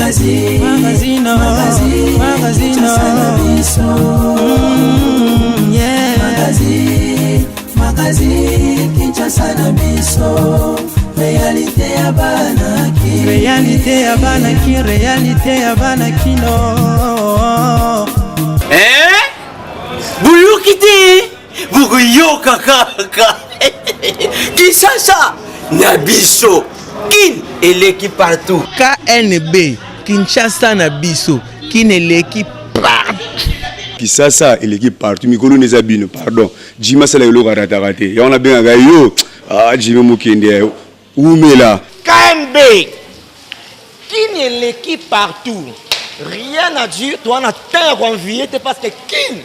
Magazine, Magazine, magazine, magazine, Kinshasa na biso. Yeah. Magazine, magazine, Kinshasa na biso. Réalité ya bana Kin. Réalité ya bana Kin, réalité ya bana kino. Eh? Boyoki te bokoyoka kaka Kinshasa na biso kin eleki partout. KNB Kinshasa na biso kin eleki partout. Kisasa eleki partout mikolo neza bino pardon Jimmy asala eloko arataka te yango nabengaka yo ah Jimmy mokende umela. KNB kin eleki partout rien à dire toi na temps ya koenvie te parce que kin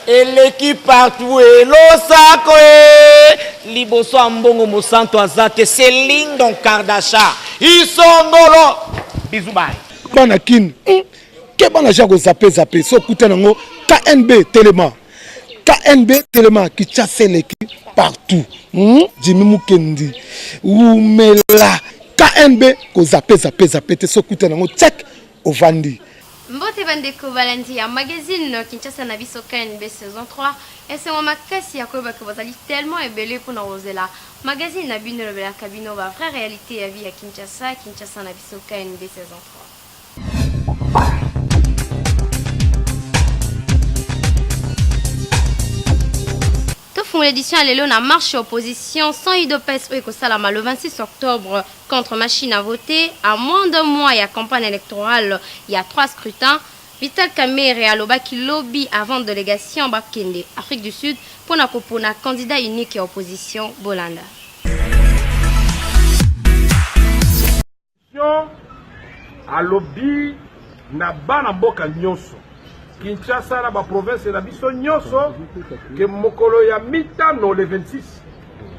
eleki partout elosako e liboso ya mbongo mosantu aza te Céline Don Kardasha isongolo bisous bye. Bana kin ke bana ja kozape zape so okuta nango KNB telema KNB telema Kinshasa eleki partout Jimmy Mukendi umela KNB kozape zape zape te so okuta nango check ovandi. Mbote bandeko balandi ya magazine Kinshasa na biso KNB saison 3 esengo makasi ya koyeba ke bozali tellement ebele mpona kozela magazine na bino elobelaka bino ba vraie réalité ya vie ya Kinshasa, Kinshasa na biso KNB saison 3. Tofungola édition ya lelo na marche opposition sans UDPS oyo ekosalama le 26 octobre contre machine à voter à moins d'un mois ya campagne électorale ya 3 scrutins. Vital Kamerhe alobaki lobi avant délégation bakende Afrique du Sud mpona kopona candidat unique ya opposition. Bolanda. Alobi na bana mboka nyonso Kinshasa na baprovince na biso nyonso ke mokolo ya mitano le 26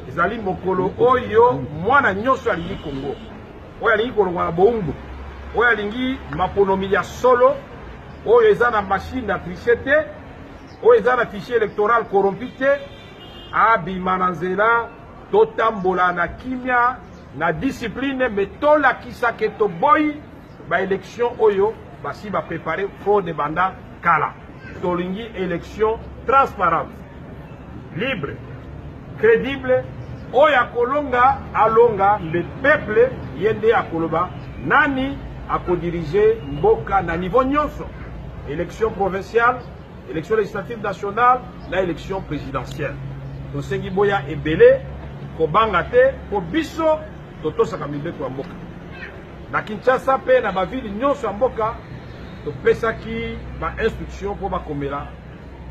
ezali mokolo oyo mwana nyonso alingi Congo, oyo alingi kolongwa na boumbu, oyo alingi maponomi ya solo, oyo eza na machine ya triche te, oyo eza na fichier électoral corrompu te, abima na nzela, totambola na kimia na discipline, mais tolakisa ke toboyi ba élection oyo basi ba préparer fraude banda kala. Tolingi élection transparente, libre, crédible, oyo akolonga alonga, le peuple ye nde akoloba nani akodirige mboka na niveau nyonso, élection provinciale, élection législative nationale na élection présidentielle. Tosengi boya ebele, kobanga te, po biso totosaka mibeko ya mboka. Na Kinshasa mpe na bavile nyonso ya mboka topesaki ba instruction mpo bakomela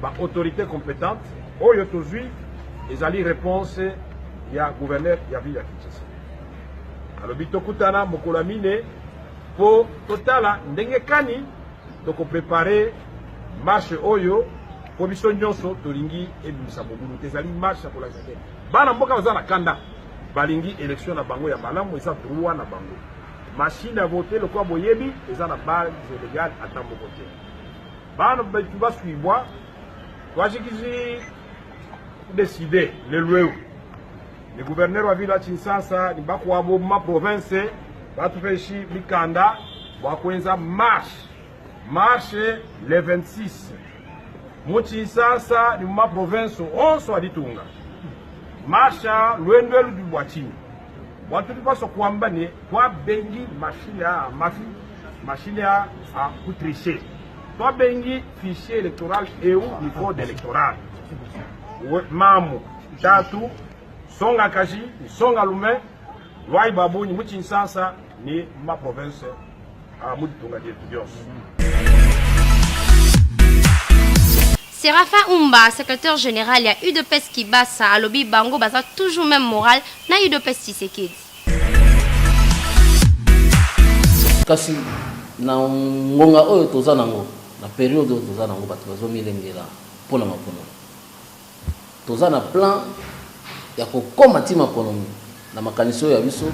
ba autorité compétente. Oyo tozwi ezali réponse ya gouverneur ya ville ya Kinshasa. Alobi tokutana mokolo ya mine mpo totala ndenge kani tokoprepare marche oyo, mpo biso nyonso tolingi ebimisa mobulu te. Ezali marche ya kolakisa te bana mboka baza na kanda, balingi élection na bango ya malamu, eza droit na bango. Machine à voter lokola boyebi eza na base légale ata moko te. Bana betu baswibwa twashikizi décider lelo ewu ni gouverneur wa ville ya Kinshasa ni bakwabo ma province batupeshi mikanda bwa kwenza marche marche le 26 mu Kinshasa ni ma province onso aditunga marche lwendo elu bwa chini bwatu tupaswa kuamba ne twabengi machine ya mafi machine ya a kutricher twabengi fichier électoral eu ni fraude électorale mamu tatu songa kaji songa lume lwai babunyi mu Kinshasa ni ma province a mu ditunga dietu dionso. Séraphin Umba, secrétaire général ya UDPS Kibasa, alobi bango baza toujours même moral na UDPS Tshisekedi. Kasi na ngonga oyo toza nango, na periode oyo toza nango, bato bazomilengela mpona maponomi. Toza na plan ya kokoma ti maponomi na makanisi oyo ya biso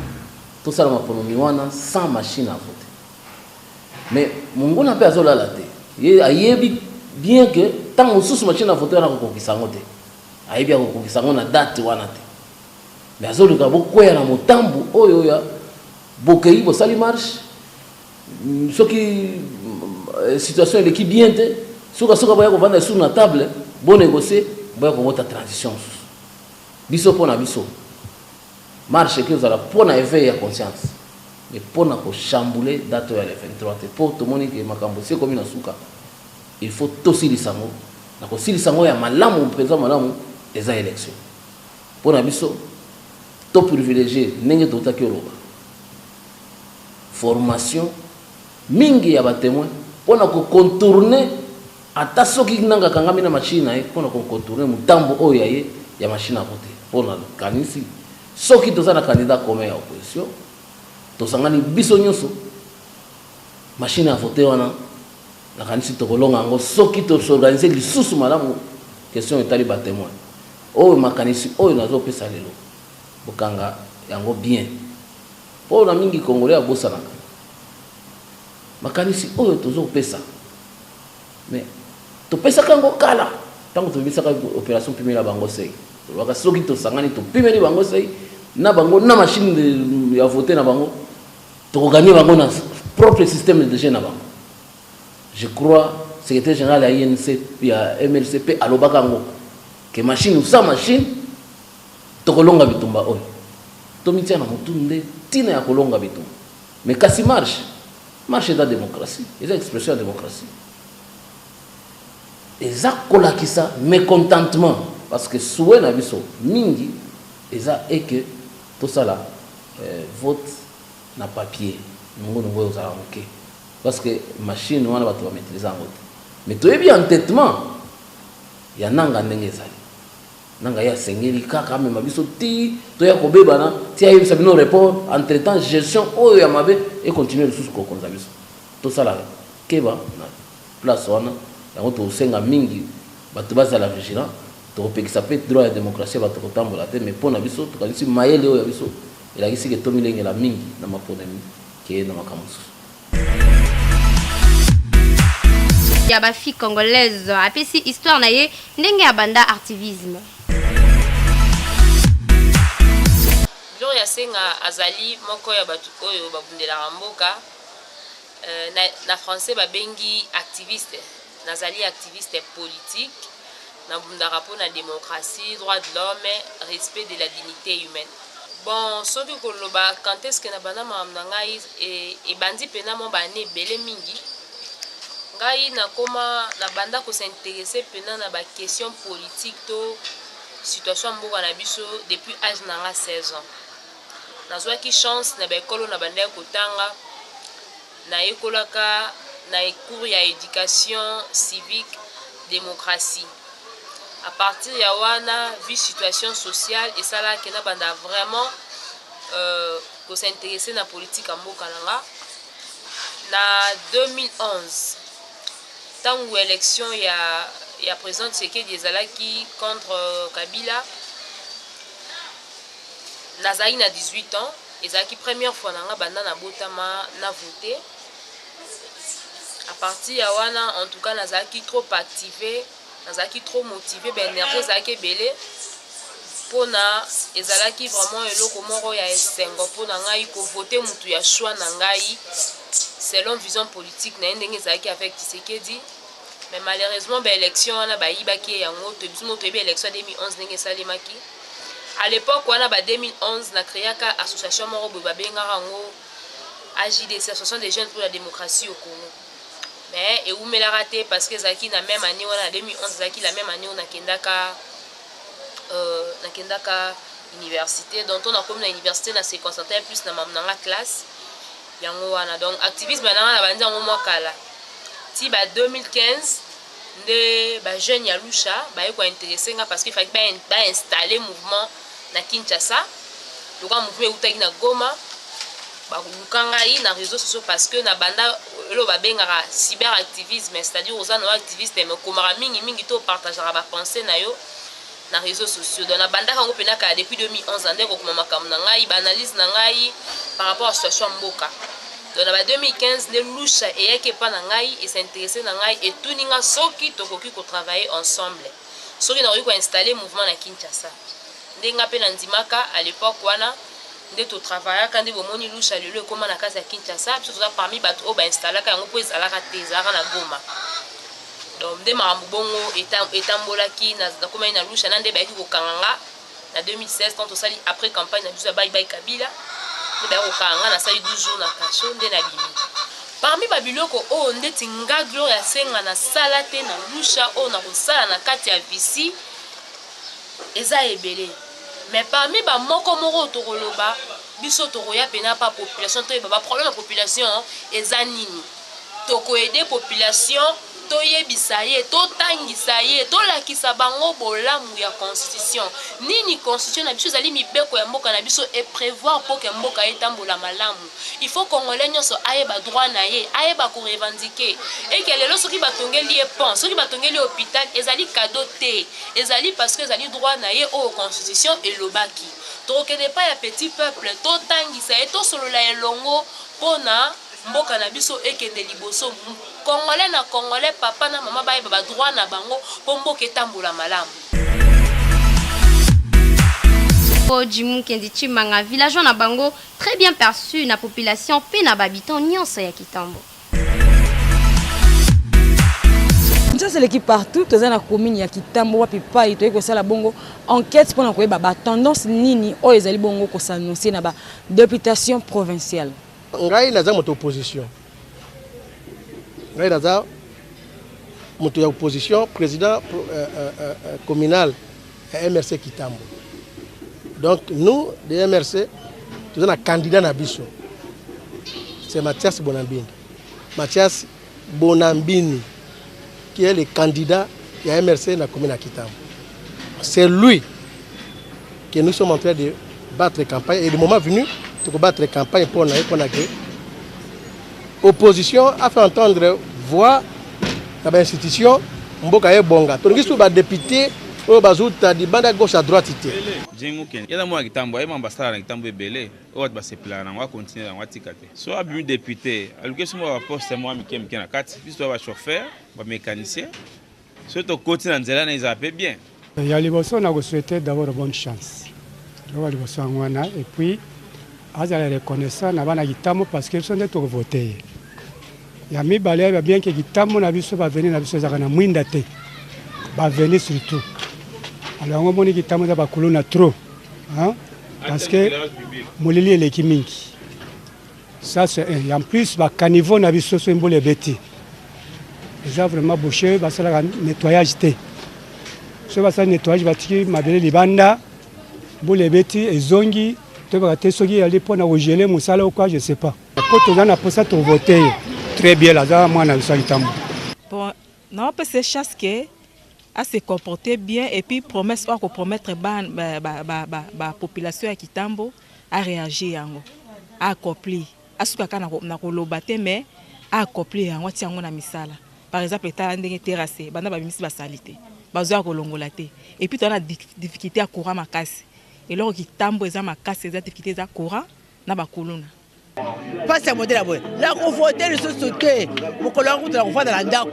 tosala maponomi wana sans machine à voter. Mais monguna mpe azolala te, ye ayebi bien que ntango mosusu machine à voter wana akokokisa yango te, ayebi akokokisa yango na date wana te, mais azoluka bokweya na motambu oyo ya bokei bosali marche. Soki situation eleki bien te, suka suka boya kovanda lisusu na table, bo negocier, boya kobota transition mosusu. Biso mpo na biso, marche eke ozala mpo na éveil ya conscience, mais mpo na kochambouler date oyo ya le 23 te, mpo tomoni ke makambo esi ekomi na suka, il faut tosilisa yango. Na kosilisa yango ya malamu mpenza malamu eza élection. Mpo na biso to privilégier ndenge toutaki oloba formation mingi ya ba témoins mpo na ko contourner, ata soki nanga akangami na machine na ye, mpo na ko contourner motambo oyo ya ye ya machine à voter. Mpo na kanisi soki toza na candidat commun ya opposition, tosangani biso nyonso, machine à voter wana nakanisi tokolonga yango soki tosorganize lisusu malamu. Question etali ba témoins oyo, makanisi oyo nazopesa lelo, bokanga yango bien, mpo na mingi Congolais abosanaka makanisi oyo tozopesa. Mais topesaka yango kala, ntango tobimisaka opération pimela bango sei, tolobaka soki tosangani, topimeli bango sei na bango na machine ya vote na bango, tokoganye bango na propre système de jeu na bango. Je crois secrétaire général ya INC, ya MLC mpe alobaka yango ke machine ou sans machine tokolonga bitumba oyo. Tomitia na motu nde ntina ya kolonga bitumba. Mais kasi marche eza démocratie, eza expression ya démocratie, eza kolakisa mécontentement, parce que souhait na biso mingi eza eke tosala vote na papier, nongonongo oyo ozala moke, parce que machine wana bato bamaîtrise yango te. Mais toyebi entêtement ya Nanga ndenge ezali. Nanga ye asengeli kaka amema biso ti toya kobebana, ti ayebisa bino report. Entre temps gestion oyo ya mabe ekontinue lisusu kokonza biso. Tosala keba na place wana. Yango tosenga mingi bato bazala vigilant. Tokopekisa mpe droit ya démocratie ya bato kotambola te, mais mpo na biso tokanisi mayele oyo ya biso elakisi ke tomilengela mingi na maponami ke na makambo mosusu. Ya ba fille congolaise, apesi histoire na ye ndenge abanda activisme. Gloria Senga azali moko ya bato oyo babundelaka mboka. Na français babengi activiste. Nazali activiste politique, nabundaka mpo na démocratie, droit de l'homme, respect de la dignité humaine. Bon, soki koloba quand est-ce que na banda makambo na ngai, ebandi mpena mwa baane ebele mingi. Ngai nakoma nabanda kosinteresse mpena na baquestion politique to situation ya mboka na biso depuis age na nga 16 ans. Nazwaki chance na baekolo na bandaki kotanga, nayekolaka na cours ya éducation civique démocratie. À partir ya wana, vu situation sociale esalaki nabanda vraiment kosinteresse na politique ya mboka na nga. Na 2011, ntango élection ya président Tshisekedi ezalaki contre Kabila, nazalaki na 18 ans. Ezalaki première fois na nga banda nabotama na vote. À partir ya wana, en tout cas nazalaki trop activé, nazalaki trop motivé, baénergie ezalaki ebele mpona ezalaki vraiment eloko moko ya esengo mpona ngai kovote mutu ya choix na ngai selon vision politique na ye ndenge ezalaki avec Tshisekedi. Mais malheureusement baélection wana bayibaki ye yango. Biso mo toyebi élection ya 2011 ndenge esalemaki. À l'époque wana ba 2011, na créaka association moko boye babengaka yango AJDC, Association des jeunes pour la démocratie au Congo, mais ewumelaka te parce que ezalaki na même année wana, na 2011, ezalaki la même année oyo nakendaka université. Donc to nakomi na université, na se concentrer plus na mamu na nga classe. Yango wana, donc activisme na nga na bandi yango mwa kala ti ba 2015 nde bajeune ya Lusha baye kointeresse nga, parce que faki bainstalle mouvement na Kinshasa. Lokola mouvement eutaki na Goma, baluka ngai na réseaux sociaux, parce que na banda eloko babengaka cyber activisme, c'est-à-dire oza na activiste mais okomaka mingimingi to opartageaka bapensée na yo na réseaux sociaux. Donc nabandaka yango mpena kala depuis 2011, nde kokoma makambo na ngai, baanalyse na ngai par rapport à situation ya mboka. Donc na ba 2015 nde Lusha eyaki epa na ngai, es'intéresse na ngai, etuni nga soki tokoki kotravailler ensemble, soki nakoki koinstalle mouvement na Kinshasa. Nde nga mpe nandimaka à l'époque wana. Nde to travaillaka nde bomoni Lusha lelo ekoma na kati ya Kinshasa. Biso toza parmi bato oyo ba installaka yango mpo ezalaka te, ezalaka na Goma. Donc nde makambo bongo etambolaki, nakomaki na Lusha na nde bayaki kokanga nga na 2016 tant tosali après campagne na biso ya bye bye Kabila, nde bayaki kokanga nga, nasali 12 jours na cachot nde nabimi. Parmi ba biloko oyo ndeti nga Gloria Senga nasala te na Lusha oyo nakosala na kati ya Vici eza ebele, mais parmi ba moko moko oyo tokoloba biso tokoya pena pa population toyeba ba problème ya population eza nini, toko aider population toyebisa ye, totangisa ye, tolakisa bango bolamu ya constitution. Nini constitution na biso ezali mibeko ya mboka na biso e prevoir po ke mboka etambola malamu. Il faut congolais nyonso ayeba droit na ye, ayeba ko revendiquer. Et que lelo soki batongeli ye pont, soki batongeli ye hôpital, ezali cadeau te. Ezali parce que ezali droit na ye oyo constitution elobaki. Tokokende epai ya petit peuple, totangisa ye, tosolola elongo pona mboka na biso ekende liboso. Congolais na congolais, papa na mama bayeba ba droit na bango po mboka etambola malamu. Jimmy Mukendi Tshimanga, villageois na bango très bien perçu na population pe na ba habitants nyonso ya Kitambo. Kinshasa eleki partout, toza na commune ya Kitambo wapi pai toyei kosala bongo enquête mpona koyeba ba tendance nini oyo ezali bongo kos'annoncer na ba deputation provinciale. Ngai naza moto opposition, ngai naza moto ya opposition, président communal ya MRC Kitambo. Donc nous de MRC toza na candidat na biso, c'est Mathias Bonambini. Mathias Bonambini qui est le candidat ya MRC na commune ya Kitambo. C'est lui que nous sommes en train de battre campagne et le moment venu toko battre campagne pour na pour na que opposition a fait entendre voix na ba institution mboka ebonga. Tolingi su ba député oyo bazuta libanda gauche à droite te. Jimmy Mukendi eza mwana Kitambo, aye mambo asala na Kitambo ebele oyo bato basepelaka nango, akontinue yango atika te. So abimi député aluki so mwa baposte mwa mike mike na kati, biso toya ba chauffeur, ba mécanicien, so tokoti na nzela na ezala pe bien. Ya liboso na kosouhaiter d'abord bonne chance eloko ya liboso yango wana, et puis azala reconnaissant na bana Kitambo parce que biso nde tokovote ye. Ya mibale ayeba bien ke Kitambo na biso baveni na biso ezalaka na mwinda te, baveni surtout. Alors yango omoni Kitambo eza bakuluna trop, hein? Parce que molili eleki mingi. Ça c'est un. En plus ba caniveau na biso so mbula ebeti eza vraiment bouché, basalaka nettoyage te. So basali nettoyage batiki mabele libanda, mbula ebeti ezongi, toyebaka te soki ezali mpona kogele mosala ou quoi, je sais pas. Po toza na posa tovote ye très bien, aza mwana biso ya Kitambo. Bon, naopesa chance ke a se comporter bien et puis promesse oyo akopromettre ba, ba, ba, ba, ba, ba population ya Kitambo a réagir yango, a accomplir, asuka kaka na koloba te mais a accomplir yango, atia yango na misala. Par exemple etala ndenge terrasse banda babimisi basali te, bazwa ya kolongola te, et puis toza na difficulté ya courant makasi. Eloko Kitambo eza makasi eza difficulté eza courant na bakuluna. Pasi ya modele ya boye nakovote lisusu te. Mokolo yango kutu nakofanda na ndako.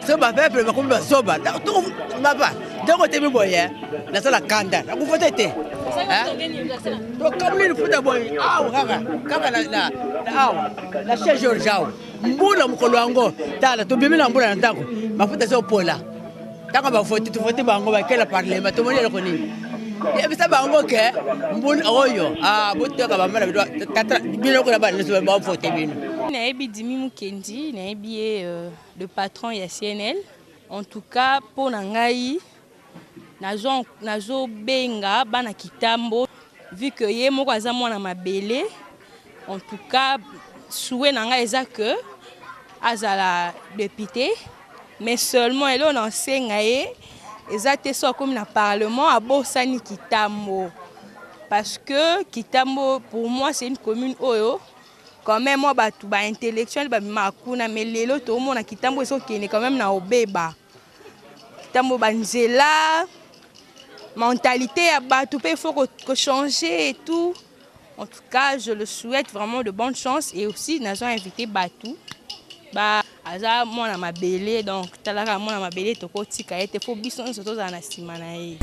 So bapeuple bakomi bazoba mapa ndenge otemi boye nasala kanda nakovote te. Tokamoli lifuta boye awa kaka kaka na awa na chez George awa mbula mokolo yango tala tobimi na mbula na ndako mafuta ezopola. Ntango bavote tovote bango bakela parlement tomoni eloko nini yebisa bango ke mbula oyo boteka bamana tata bino kuna bana nyonso bavote bino. Nayebi Jimmy Mukendi, nayebi ye le patron ya CNL. En tout cas mpo na ngai nazobenga bana Kitambo vu que ye moko aza mwana mabele. En tout cas souhait na ngai eza que azala député, mais seulement eloko na osenga ye eza te so akomi na parlement abosani Kitambo, parce que Kitambo pour moi c'est une commune oyo quand même moi bato ba intellectuel babimaka kuna, mais lelo toomona Kitambo ezokende quand même na obeba Kitambo banzela mentalité ya bato mpe il faut ko changer et tout. En tout cas je le souhaite vraiment de bonne chance et aussi nazo invité bato ba aza mwana mabele, donc talaka mwana mabele tokotika ye te, fo biso nyonso tozala na nsima na ye.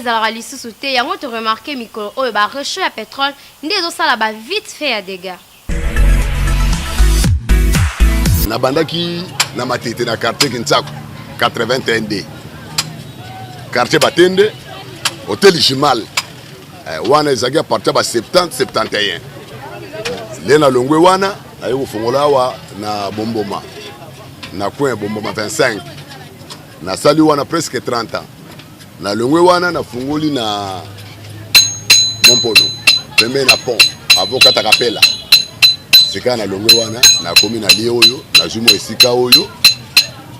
ezalaka lisusu te, yango to remarquer mikolo oyo ba rechauds ya petrole nde ezosala ba vite fait ya degats. Nabandaki na Matete na quartier Kinsaku 81D quartier Batende hotel Jimal eh, wana ezalaki à partir ba 70 71 nde nalongwe wana naye kofongola awa na Bomboma na coin Bomboma 25 nasali wana presque 30 ans nalongwe wana nafungoli na mompono pembeni na pont avokata kapela sika nalongwe wana nakomi na lie oyo nazwi mwa esika oyo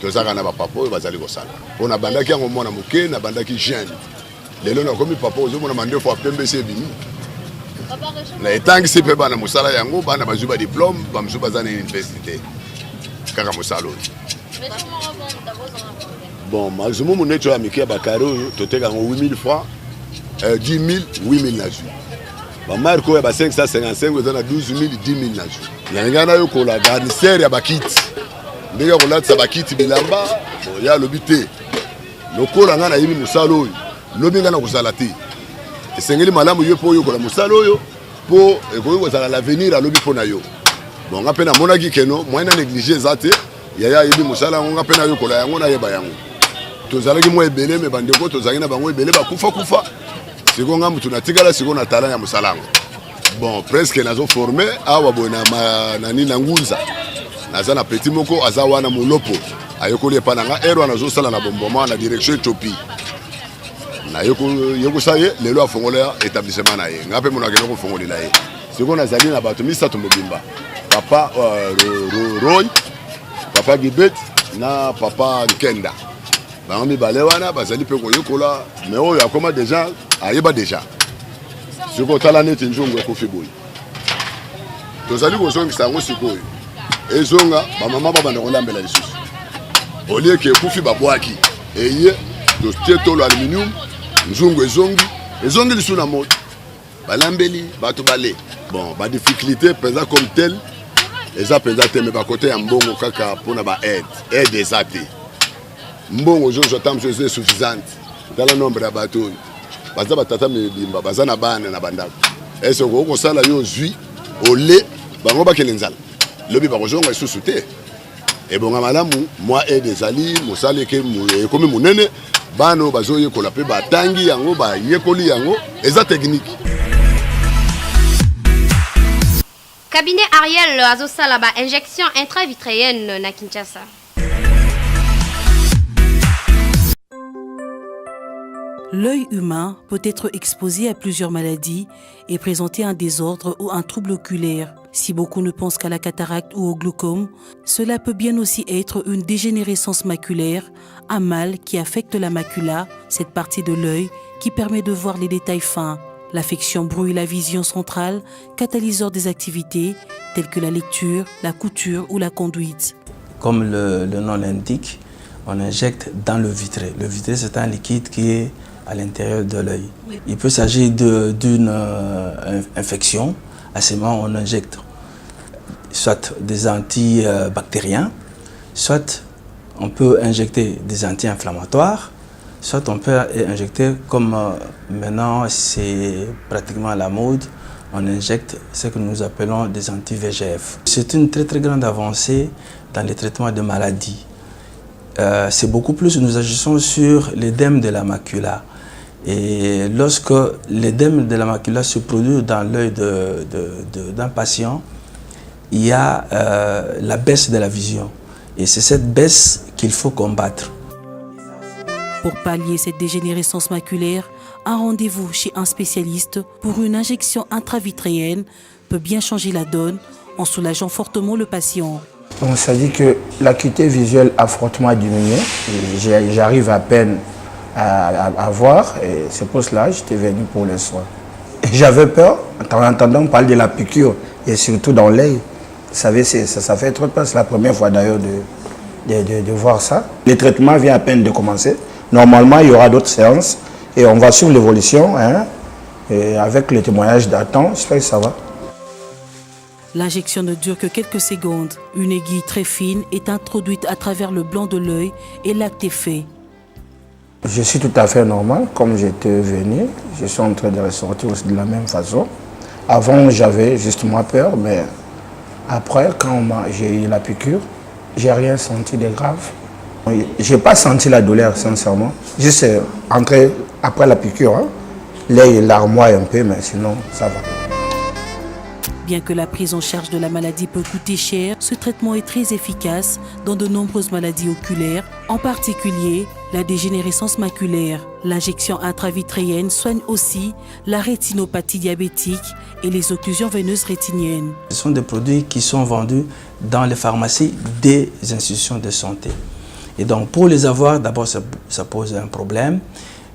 tozalaka na bapapa oyo bazali kosala mpo nabandaki yango mwana moke nabandaki jeune lelo nakomi papa ozomona mandefu ya pembe esi ebimi na etangisi mpe bana mosala yango bana bazwi badiplome bamosusu baza na université kaka mosala oyo bon maximum neti oyo ya mike ya bakare oyo toteka yango 8000 francs 10 000 8000 nazwi bamarke oyo ya ba 555 eza na 12 000 10 000 nazwi nalingai nayokola garnisere ya bakiti ndenge ya kolatisa bakiti bilamba bon ye alobi te lokola ngai nayebi mosala oyo lobi ngai nakozala te esengeli malamu yo mpo oyokola mosala oyo mpo ekoki kozala l'avenir alobi mpo na yo bon ngai mpe namonaki keno moyen na néglige eza te yaya ayebi mosala yango ngai mpe nayokola yango nayeba yango tozalaki mwa ebele me bandeko tozalaki na bango ebele bakufa kufa sikoyo ngai motu natikala sikoyo na talent ya mosala yango bon presque nazo forme awa boye na, na nini na ngunza naza na petit moko aza wana molopo ayekoli epa na nga ere wana azosala na bomboma na direction ethiopie nayekosa ye lelo afongola établissement na ye nga mpe mono akende kofongolela ye sikoyo nazali na bato misato mobimba papa uh, roy papa gibet na papa nkenda bango mibale wana bazali mpe koyekola me oyo akoma deja ayeba deja sikoyo tala neti nzungu ekufi boye tozali kozongisa yango sikoyo ezonga bamama babanda kolambela lisusu olie ke ekufi babwaki eye totie tolo aluminium nzungu ezongi ezongi lisusu na moto balambeli bato bale bon badifficulté mpenza comme tel eza mpenza te me bakote ya mbongo kaka mpona ba aide aide eza te mbongo ozozwa ntango mosusu eza insuffisante tala nombre ya bato oyo baza batata mibimba baza na bana na bandako ese okoki kosala yo ozwi ole bango bakende nzala lobi bakozonga lisusu te ebonga malamu mwa aide ezali mosala ekomi monene bana oyo bazoyekola mpe batangi yango bayekoli yango eza teknike Cabinet Ariel azosala ba injection intravitréenne na Kinshasa. L'œil humain peut être exposé à plusieurs maladies et présenter un désordre ou un trouble oculaire. Si beaucoup ne pensent qu'à la cataracte ou au glaucome, cela peut bien aussi être une dégénérescence maculaire, un mal qui affecte la macula, cette partie de l'œil qui permet de voir les détails fins. L'affection brouille la vision centrale, catalyseur des activités telles que la lecture, la couture ou la conduite. Comme le, le nom l'indique, on injecte dans le vitré. Le vitré, c'est un liquide qui est à l'intérieur de l'œil. Il peut s'agir d'une euh, infection. À ce moment, on injecte soit des antibactériens, soit on peut injecter des anti-inflammatoires, soit on peut injecter, comme euh, maintenant c'est pratiquement la mode, on injecte ce que nous appelons des anti-VGF. C'est une très très grande avancée dans les traitements de maladies. Euh, c'est beaucoup plus, nous agissons sur l'édème de la macula. Et lorsque l'édème de la macula se produit dans l'œil d'un patient, il y a euh, la baisse de la vision. Et c'est cette baisse qu'il faut combattre. Pour pallier cette dégénérescence maculaire, un rendez-vous chez un spécialiste pour une injection intravitréenne peut bien changer la donne en soulageant fortement le patient. Donc ça dit que l'acuité visuelle a fortement diminué. J'arrive à peine à, voir et c'est pour cela que j'étais venu pour les soins. J'avais peur en entendant parler de la piqûre et surtout dans l'œil. Vous savez, ça, ça fait trop peur. C'est la première fois d'ailleurs de, de, de, voir ça. Le traitement vient à peine de commencer. Normalement, il y aura d'autres séances et on va suivre l'évolution. Hein, et avec le témoignage d'Attends, j'espère que ça va. L'injection ne dure que quelques secondes. Une aiguille très fine est introduite à travers le blanc de l'œil et l'acte est fait. Je suis tout à fait normal, comme j'étais venu, je suis en train de ressortir aussi de la même façon. Avant, j'avais justement peur, mais après, quand j'ai eu la piqûre, j'ai rien senti de grave. J'ai pas senti la douleur, sincèrement. Juste euh, entré après la piqûre, hein, l'œil larmoie un peu, mais sinon, ça va. Bien que la prise en charge de la maladie peut coûter cher, ce traitement est très efficace dans de nombreuses maladies oculaires, en particulier la dégénérescence maculaire. L'injection intravitréenne soigne aussi la rétinopathie diabétique et les occlusions veineuses rétiniennes. Ce sont des produits qui sont vendus dans les pharmacies des institutions de santé. Et donc, pour les avoir, d'abord, ça, ça pose un problème.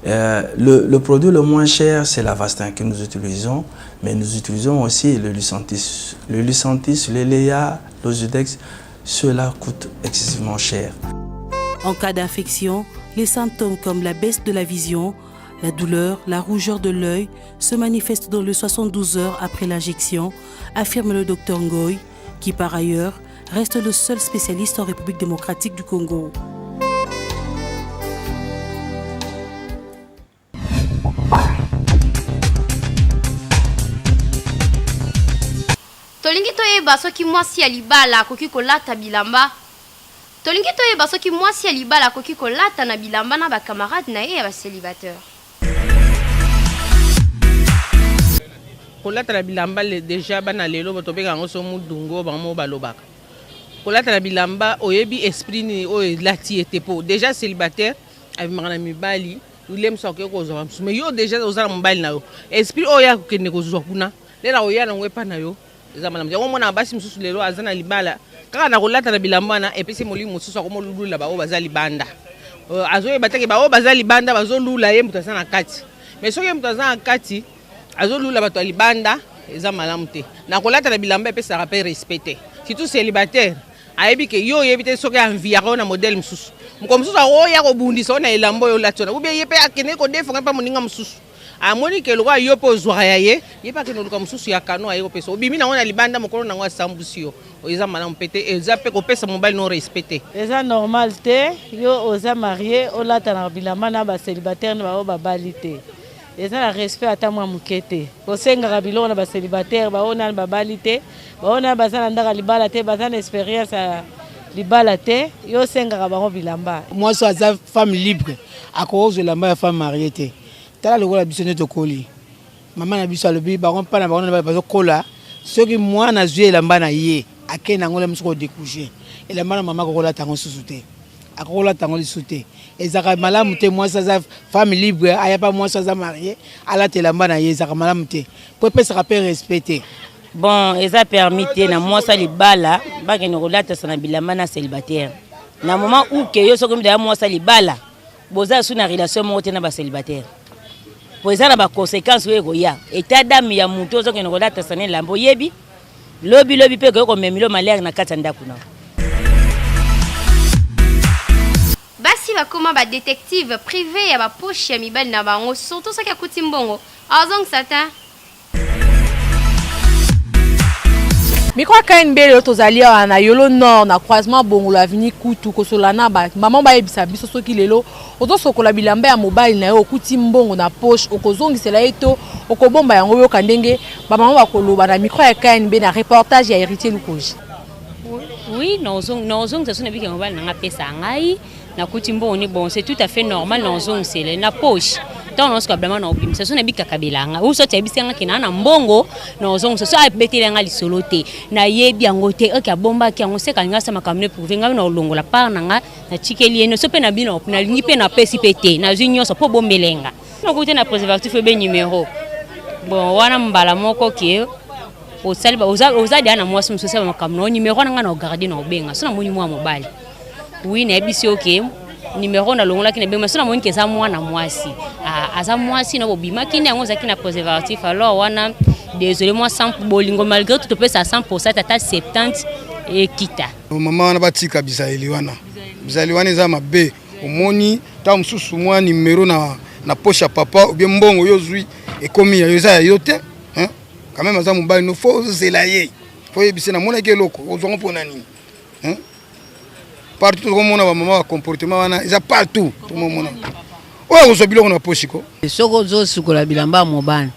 Euh, le, le produit le moins cher, c'est l'Avastin que nous utilisons, mais nous utilisons aussi le Lucentis. Le Lucentis, le Léa, l'Ozudex, cela coûte excessivement cher. En cas d'infection, les symptômes comme la baisse de la vision, la douleur, la rougeur de l'œil se manifestent dans les 72 heures après l'injection, affirme le docteur Ngoy, qui par ailleurs reste le seul spécialiste en République démocratique du Congo. Tolingi toyeba soki mwasi ya libala akoki kolata bilamba Tolingi toyeba soki mwasi ya libala akoki kolata na bilamba na ba camarades na ye ya ba celibataires. Kolata na bilamba dejà bana lelo tobengaka yango so mudungu oyo bango moko balobaka. Kolata na bilamba oyebi esprit nini oyo elati ye te po dejà celibataire abimaka na mibali le mosusu akoki kozwa mosusu mais yo dejà oza na mobali na yo esprit oyo ya kokende kozwa kuna nde na koya nango epa na yo eza malamu yango omonaka basi mosusu lelo aza na libala kaka na kolata na bilamba wana epesi molimo mosusu akomolulula baoyo baza libanda euh, azoyeba teke baoyo baza libanda bazolula ye moto aza na kati mais soki ye moto aza na kati azolula bato ya libanda eza malamu te na kolata na bilamba epesaka mpe respect te surtout célibataire ayebi ke yo oyebi te soki anviyaka yo na modele mosusu mokolo mosusu akoya kobundisa yo na elamba oyo olati wana ubie ye mpe akende kodefonga mpe moninga mosusu amoni ke lokola yo mpe ozwaka ya ye ye mpe akende koluka mosusu ya kano aye kopesa obimi nango na libanda mokolo nango asambusi yo eza malamu mpe te eza mpe kopesa mobali no respect te eza normal te yo oza marie olata na bilamba na bacélibataire na baoyo babali te eza na respect ata mwa moke te kosengaka biloko na bacélibataire baoyo nani babali te baoyo nani baza na ndaka libala te baza na expérience ya libala te yo osengaka bango bilamba mwasi aza femme libre akoki kozwa elamba ya femme marie te Tala lokola biso nde tokoli, mama na biso alobi bango mpa na bango na bazokola, soki mwana azwi elamba na ye akei na yango la mosusu kodecouche elamba na mama akokolata yango susu te, akokolata yango lisusu te. Ezalaka malamu te mwasi aza femme libre aya pa mwasi aza marie alata elamba na ye, ezalaka malamu te mpo epesaka mpe respect te. Bon, eza permis te na mwasi ya libala bakende kolatasa na bilamba na célibataire na moment où ke yo soki omidaya mwasi ya libala Boza lisusu na relation moko te na ba celibataire. Po eza na ba consequences oyo ekoya. Etat d'âme ya mutu ozo kende kolata sana elamba oyebi lobi lobi pe ekoki komemilo malheur na kati ya ndaku na yo. Basi bakoma ba detective prive ya ba poche ya mibali na bango surtout soki akuti mbongo azongisa tein. Micro ya KNB lelo tozali awa na Yolo Nord na croisement Bongolo avenue Kutu kosolola na ba maman bayebisa biso soki lelo ozosokola bilamba ya mobali na yo okuti mbongo na poche okozongisela ye to okobomba yango yoka ndenge ba maman bakoloba na micro ya KNB na reportage ya Héritier Lukoji. Oui, naozongisa so nabiki mobali na ngai apesa ngai nakuti mbongo ni bon c'est tout à fait normal na ozongisela na poche ntango naosuka blama na obimisa so nabikaka belanga ou soit ayebisi yanga ke naa na mbongo na ozongisa so abeteli yanga lisolo te nayebi yango te oke abombaki yango seka alingi asala makambo ne prouve ngai na olongola part na nga natikeli ye so mpe na bino nalingi mpe napesi mpe te nazwi nyonso mpo obombelenga nakuti te na préservatif ebe numero bon wana mbala moko ke osali oza deya na mwasi mosusu osala makambo na yo numero wana ngai na ogarde na obenga so namoni mwa mobali oui nayebisi yo ke numero nalongolaki na bengi so namoni ke eza mwana mwasi ah, aza mwasi na bobimaki nde yango ozalaki na préservatif alors wana désolé mwa bolingo malgré tout topesa 100 ata 70 ekita mama wana batika bizaleli wana bizaleli wana eza mabe omoni ntango mosusu mwa numero na, na poche ya papa obie mbongo yo ozwi ekomi ya yo eza ya yo te hein? quand même aza mobali no fo ozela ye fo oyebise namonaki eloko ozwango mpo na nini hein? partout tokomona bamama ba comportement wana eza partout tokomona Oyo akozwa biloko na posi ko. Soki ozosukola bilamba ya mobali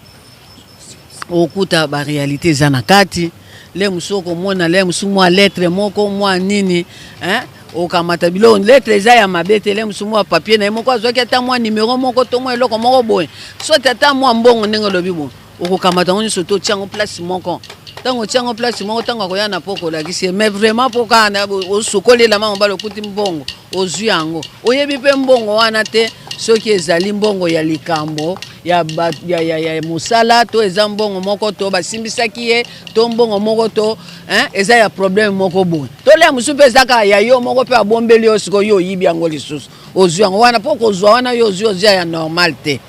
okuta ba réalité eza na kati le mosusu okomona le mosusu mwa lettre moko mwa nini hein? okamata biloko lettre eza ya mabe te le mosusu mwa papier na ye moko azwaki ata mwa numero moko to mwa eloko moko boye soit ata mwa mbongo ndenge olobi boye okokamata yango nyonso to otia yango place moko ntango otia yango place moko ntango akoya na poko olakisi ye mais vraiment mpo kaka osokoli elamba mobali okuti mbongo ozwi yango oyebi mpe mbongo wana te soki ezali mbongo ya likambo ya, ba, ya, ya, ya mosala to eza mbongo moko to basimbisaki ye to mbongo moko to hein, eza ya problème moko boye to lia mosusu mpe eza kaka ya yo moko mpe abombeli yo sikoyo yo oyibi yango lisusu ozwi yango wana mpo kozwa wana yo ozwi ozwi ya normal te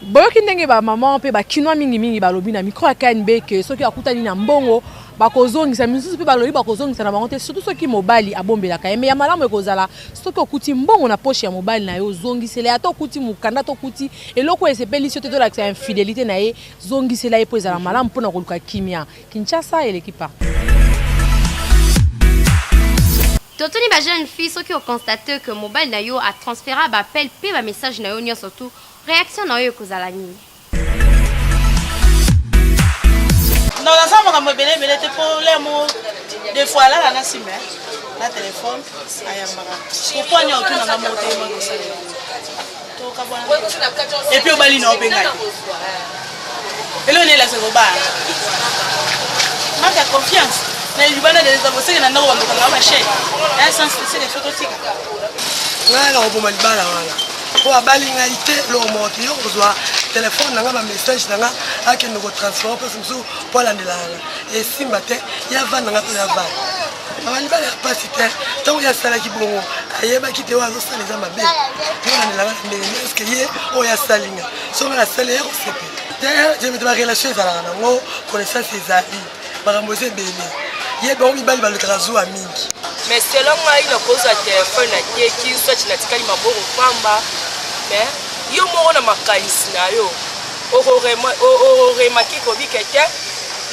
Boyoki ndenge ba maman pe ba kinois mingi mingi balobi na micro ya KNB que soki akutani na mbongo bakozongisa, misusu pe balobi bakozongisa na bango te surtout soki mobali abombelaka ye. Mais ya malamu ekozala soki okuti mbongo na poche ya mobali na yo zongisela ye, ata okuti mukanda ata okuti eloko oyo esepelisi yo te tolakisa infidelite na ye, zongisela ye po ezala malamu pona koluka kimia. Kinshasa eleki partout. Totuni ba jeune fille soki o constate que mobali na yo a transfera ba appel pe ba message na yo nionso tout Reaction na yo ekozala nini? Non, naza makambo ebele ebele te mpo lere moko des fois alala na nsima eh, na telefone ayambaka pourkoi ni otuna nga moko te yema kosalela epuis obali na yo mpe ngai eloko nini elakisa kobala manque ya confiance na libanda deja boseke na ndako bandokanga basheke seke fo totika ngai nakoboma libala wana mpo abali ngai te eloko moko te yo kozwa telefone na ngai bamessage na ngai akende kotransfere place mosusu mpo alandelaka nga esimba te ye avanda ngai mpe navanda mama libala ya mpasi te ntango ye asalaki bongo ayebaki te oyo azosala eza mabe yo olandelaka na ndenge nini eske ye oyo asali nga soki nga nasali ye kosepela te te barelation ezalaka nango connaissance ezali makambo eza ebele ye bango mibali balukaka zuwa mingi mais selon ngai nakozwa telefone nateki soit natikali maboko pamba mais yo moko na makanisi na yo okoremake kobika te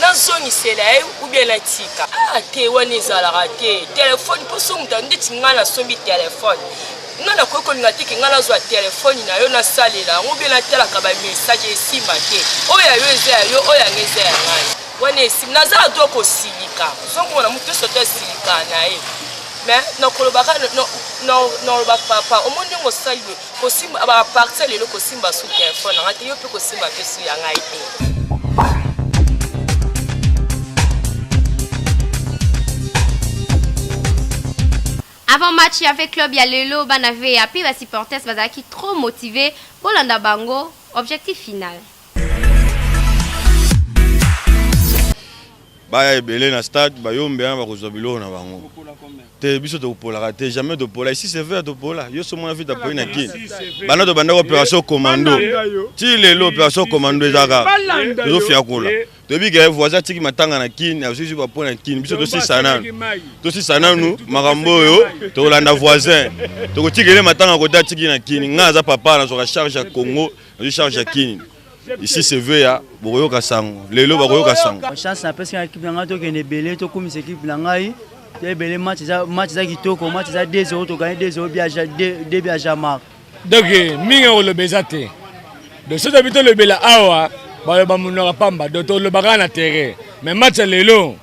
nazongisela ye ubien natika ah, te wana ezalaka te telefone mpo so moto ndeti ngai nasombi telefone Nga nakoki kolinga te ke nga nazwa telefone na yo nasalela yango bien natalaka ba message esimba te oyo ya yo eza ya yo oyo yanga eza ya ngai wana esimba naza na droit kosilika ozomona moto nyonso to asilika na ye mais nakolobaka naloba papa omoni ndenge osali boye kosimba baparti lelo kosimba su telefone na ngai te yo mpe kosimba mpe su ya ngai te Avant match ya V-Club ya lelo, bana VA pe ba supporters bazalaki trop motives, bolanda bango, objectif final. Baya ebele na stade bayombe wana bakozwa biloko na bango te biso topolaka te jamais topola ici c'est vrai topola yo so mona vita poi na kin banda tobandaka opération commando ti lelo opération commando ezaka tozofiakola toyebi ke voisin atiki matanga na kin azwi ba po na kin biso tosisa nanu tosisa nanu makambo oyo tokolanda voisin tokotikele matanga kota atiki na kin ngai aza papa nazwaka charge ya congo nazwi charge ya kin ici c'est veya bokoyoka sango lelo bakoyoka sango chance napesi na ekipe na ngai tokende ebele tokumisa ekipe na ngai to ebele match eza kitoko match eza 2 0 toganye 2 0 2 bia jamar Donc mingi ya koloba eza te. Donc soki tobi tolobela awa baloba monoko pamba donc toloba kaka na terrain. Mais match ya lelo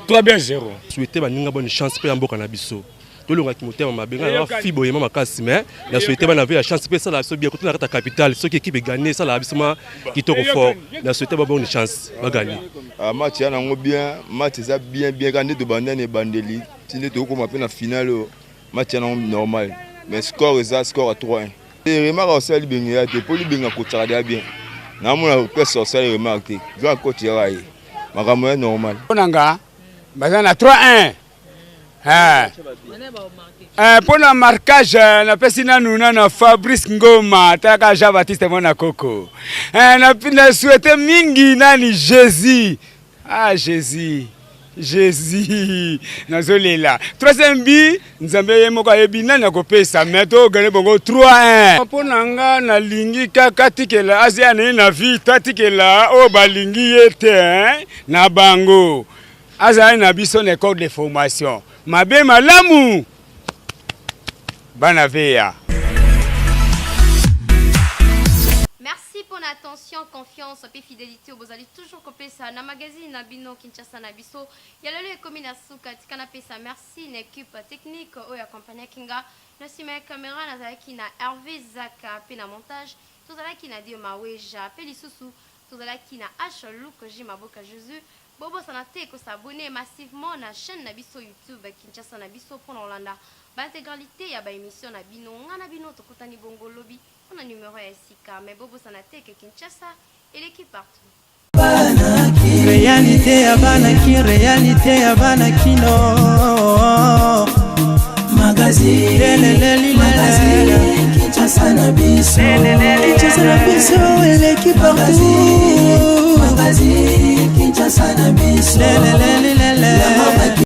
3 bien 0. Souhaiter baninga bonne chance mpe ya mboka na biso tolongaki motema mabe ngai na fi boyema makasi mais na souhaiter bana ve ya chance mpe esalaka biso bien kotuna kati ya capitale soki ekipe eganye esalaka biso ma kitoko fort na souhaiter ba bonne chance baganye ah, match ya nango bien match eza bien bien kaka nde tobanda na ebandeli ti nde tokokoma mpe na finale oyo Match ya nango normal mais score eza score ya 3-1. Remarque osala libenga ya te po libenga akotaka deja bien. Namona place osala remarque te. Grand coach ya ye. Makambo ya normal. Pona nga baza na 3-1. Eh. Eh, pona marquage eh, napesi nanu nana Fabrice Ngoma talaka Jean Baptiste mwana koko eh, na, na souhaite mingi nani Jésus Ah Jesus Jesus nazolela troisième bi nzambe ye moko ayebi nani akopesa me togane bongo 3 1 mpo na nga nalingi kaka tikela asia na ye na vie tatikela oyo balingi ye te na bango azali na biso na école de formation mabe malamu bana veya. Attention, confiance mpe fidélité oyo bozali toujours kopesa na magazine na bino Kinshasa na biso ya lelo ekomi na suka. Tika napesa merci na équipe technique oyo accompagnaki nga na nsima ya caméra. Nazalaki na Hervé Zaka, mpe na montage tozalaki na Dio Maweja, mpe lisusu tozalaki na H Luc J Maboka Jésus. Bobosana te kos'abonner massivement na chaîne na biso YouTube Kinshasa na biso mpona kolanda baintégralité ya baémission na bino. Nga na bino tokutani bongo lobi mpona numero ya sika, mais bobosana te ke Kinshasa eleki partout. Réalité ya bana Kin, réalité ya bana kino. Magazine, magazine, Kinshasa na biso, Kinshasa na biso eleki partout.